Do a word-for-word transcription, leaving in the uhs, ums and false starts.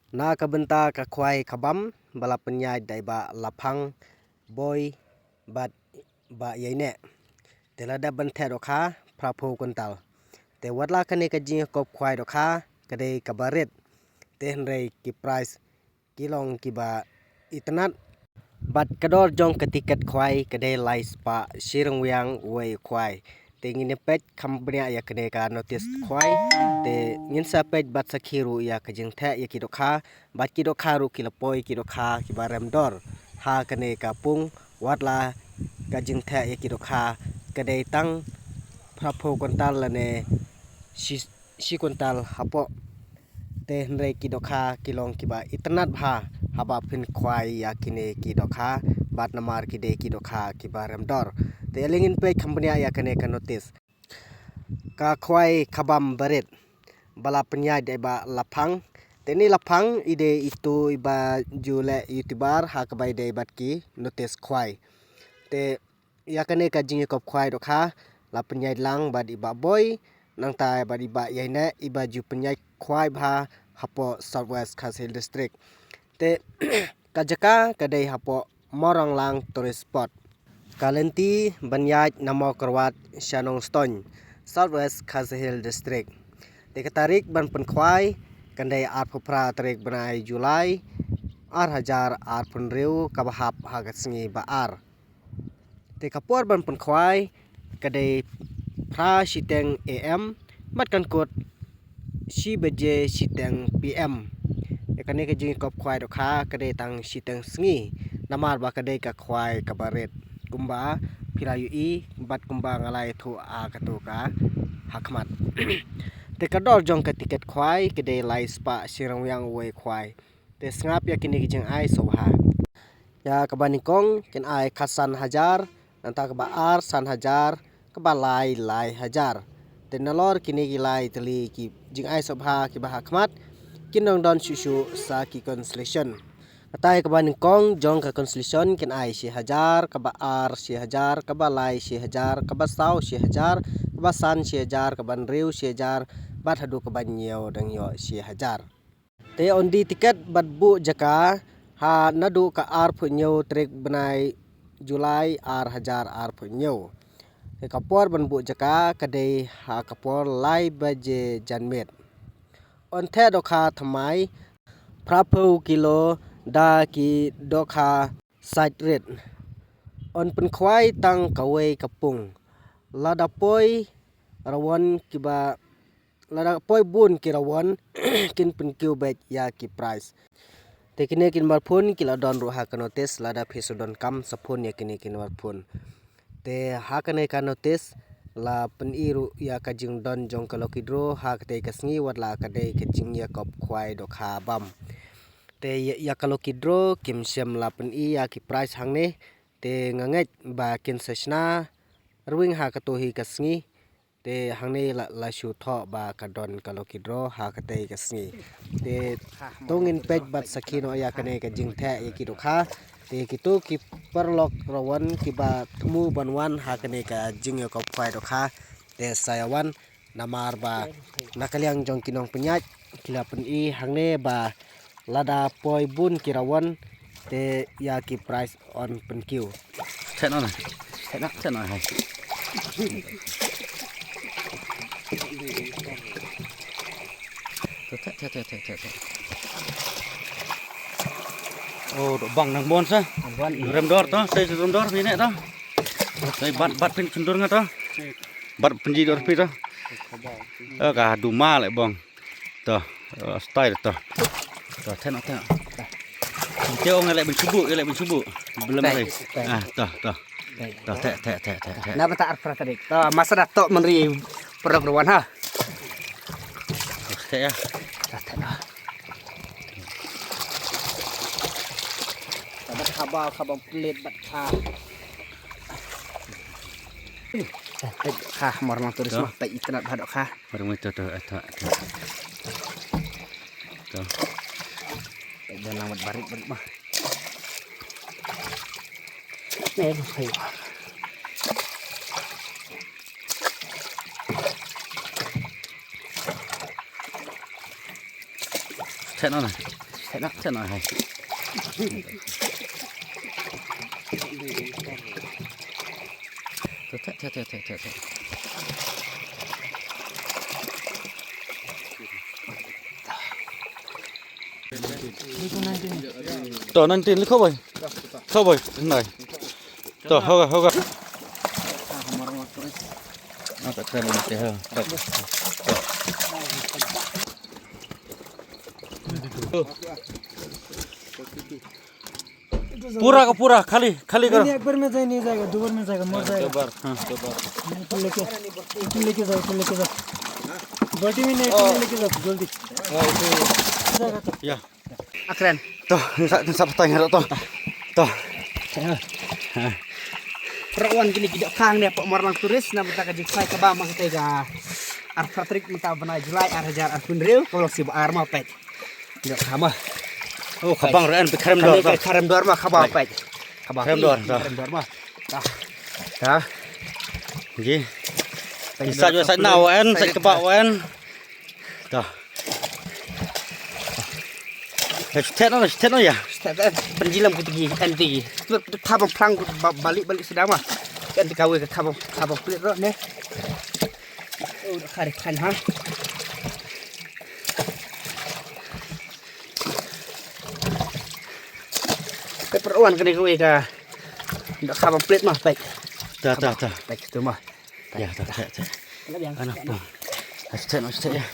Na ka bynta ka khwai ka bam ba la pynïaid da i Bah Laphang Boi bad Bah Ïaineh, te la dep ban theh dohkha phraphew kwintal. Te wat la kane ka jingïakop khwai dohkha ka dei kaba rit, te hynrei ki prize ki long kiba itynnad. Bad ka dor jong ka tiket khwai ka dei lai spah shi ryngwiang uwei u khwai. Te ngin ïa peit kham bniah ïa kane ka notice khwai. Te ngin sa peit bad sakhi ruh ïa ka jingtheh ïa ki dohkha, bad ki dohkha ruh ki la poi ki dohkha kiba rem dor ha kane ka pung, wat la ka jingtheh ïa ki dohkha ka dei tang phraphew kwintal lane shi, shi kwintal hapoh. Te hynrei ki dohkha ki long kiba itynnad bha haba phin khwai ïa kine ki dohkha, bad namar ki dei ki dohkha kiba rem dor. Te ale ngin peit kham bniah ïa kane ka notice. Ka khwai ka bam ba rit ba la pynïaid da i Bah Laphang. Te ini i Laphang i dei itu iba ju leh YouTuber ha kaba i dei bad ki notice khwai. Te ïa kane ka jingïakop khwai dohkha la pynïaid lang bad i Bah Boi, nangta bad i Bah Ïaineh, iba ju pynïaid khwai bha hapoh South West Khasi Hills District. Te ka jaka ka dei hapoh Mawranglang Tourist Spot. Ka lynti ban ïaid na Mawkyrwat sha Nongstoiñ, South West Khasi Hills District. Te ka tarik ban pynkhwai kan dei arphew phra tarik bnai July, ar hajar arphew hynriew, kaba hap ha ka sngi ba ar. Te ka por ban pynkhwai ka dei phra shiteng A M bad kan kut shi baje shiteng P M. Ïa kane ka jingïakop khwai dohkha ka dei tang shiteng sngi, namar ba ka dei ka khwai kaba rit kumba phi la ïohi bad kumba nga la ïathuh ha katu ka hakhmat. Te ka dor jong ka tiket khwai ka dei lai spah shi ryngwiang uwei u khwai. Te sngap ïa kine ki jingai sngewbha. Ïa kaba nyngkong kin ai khatsan hajar, nangta kaba ar san hajar, kaba lai lai hajar. Te nalor kine ki lai tylli ki jingai sngewbha kiba hakhmat, kin nang don shuh shuh sa ki consolation. Kata ïa kaba nyngkong jong ka consolation kin ai shi hajar, kaba ar shi hajar, kaba lai shi hajar, kaba saw shi hajar, kaba san shi hajar, kaba hynriew shi hajar, bad haduh kaba hynñiew dang ïoh shi hajar. Te un die tiket bad buh jaka ha naduh ka arphew hynñiew tarik bnai July ar hajar arphew hynñiew. Te ka por ban buh jaka ka dei ha ka por lai baje janmiet. Un theh dohkha thymmai phraphew kilo da ki dohkha sait rit. Un pynkhwai tang kawei ka pung. Lada poi rawon kiba, lada poi bun ki rawon kin pynkiew beit ïa ki prize. Te kine ki number phone ki la don ruh ha ka notice, lada phi shu donkam sa phone ïa kine ki number phone. Te ha kane ka notice la pyni ruh ïa ka jingdon jong ka lucky draw ha katei ka sngi, wat la ka dei ka jingïakop khwai dohkha bam. Te ïa, ïa ka lucky draw kim shym la pyni ïa ki prize hangne. Te nga ngeit ba kin sa shna rwing ha katu hi ka sngi. Te hangne la, la shu thoh ba ka don ka lucky draw ha katei ka sngi. Te to ngin peit bad sakhi noh ïa kane ka jingtheh ïa ki dohkha. Te kitu ki paralok rawon kiba thmu ban wan ha kane ka jingïakop khwai dohkha, te sa ïa wan, namar ba na ka liang jong ki nongpynïaid ki la pyni hangne ba lada poi bun ki rawon te ïa ki prize yn pynkiew. Theh noh na. Theh noh, theh noh hai. To, theh, theh, theh, theh, theh, theh. Oh, doh bang nang bon sa. Nang bon, i. Rem dor to, sai rem dor phi ne to. Sai bat, bat phin chundur nga to. Bat pynji dor phi to. Eh, ka duma le bong. To, eh, style to. To, theh noh, theh noh. Te ong le ban chubu, le ban chubu. Belum le. Ah, to, to. To, theh, theh, theh, theh, theh. Na bata arphew tarik. To, masa da to menri produk ruan ha. Theh ïa. To, theh noh. Bat kha ba, kha ba pelit bat kha. Kha mor lang turis mah, peit internet ba dok kha. Baru mai tu, tu, eh, tu, tu. Tu. Peit dan lang bat barit, barit mah. Ni, ni, ni. Theh noh na. Nak chan ai. To, te, te, te, te, te, te. To, nineteen, likho bhai. Kho bhai, nai. To, hoga, hoga. पूरा का पूरा खाली, खाली करो। नहीं, एक बार में जाए, नहीं जाएगा, दो बार में जाएगा, मर जाएगा। दो बार, हाँ, दो बार। ऊपर लेके, ऊपर लेके जाओ, ऊपर लेके जाओ। बाल्टी में नहीं, ऊपर लेके जाओ, जल्दी। जाएगा तो। या। Akren. To, sa, sa patang ro to. To. Ro wan kini ki dohkha ne pok Marlang Tourist na bynta ka jingkhwai kaba ma katei ka arphew tarik mynta bnai July ar hajar arphew hynriew, ka long sib ar ma peit. Dohkha ma. Oh, khabang ren pe khrem dor. Khrem dor ma kaba peit. Kaba khrem dor, to. Khrem dor ma. Ta. Ta. Ji. Sa jo sa na wan, sa kaba wan. To. Stet no, stet no ya. Stet, eh, penjilam ku tigi, en tigi. Khabang plang balik, balik sedama. Kan tikawe ke khabang, khabang pelit ro ne. Oh, kare kan ha. Pe perwan kene kawe ka. Ndak khabang pelit mah, baik. Ta, ta, ta. Baik, tu mah. Ya, ta, ta, ta. Ana pung. Stet no, stet ya.